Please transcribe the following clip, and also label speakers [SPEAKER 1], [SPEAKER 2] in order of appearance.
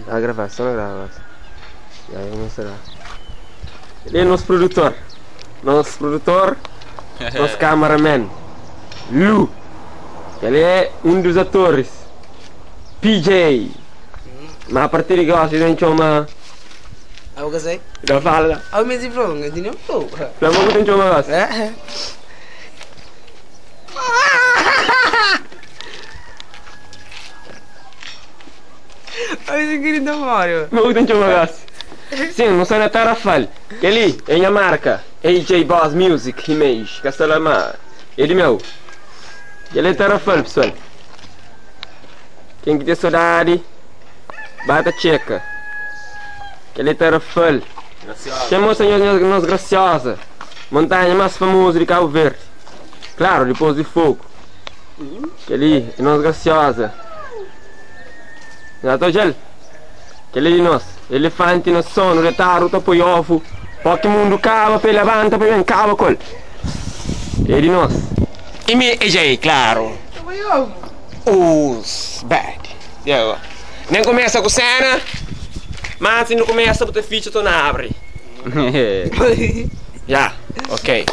[SPEAKER 1] A grava, só na grava. Ya, eu começo a gravar. Ele é nosso produtor. Nosso produtor, nosso cameraman. Lu. Ele é um dos atores. PJ. Mas a partir de agora, a gente chama.
[SPEAKER 2] Au ka sai?
[SPEAKER 1] Já fala.
[SPEAKER 2] Au mesi flow, ngan tini flow.
[SPEAKER 1] Lá vamos tem chama gás.
[SPEAKER 2] Eh? Au mesi grita Mario.
[SPEAKER 1] Vamos tem chama gás. Sim, não sai na Tarrafal. Ele é minha marca. AJ Boss Music Image. Castelama. Ele meu. Ele é Tarrafal, pessoal. Quem que tem saudade, bata checa. Ele é Tarrafal. Chamou Senhor Nós Graciosa. Montanha mais famosa de Cabo Verde. Claro, depois de fogo. Aquele é Nós Graciosa. Já tô gel. Aquele de nós. Elefante no sono, retaro, topo ovo. Porque mundo cava, pe levanta, pe vem cava col. É de nós. E me AJ, claro. Os bad. Yeah. Nem começa com cena, mas se não começa, botar ficha, tô na abre. Já, ok.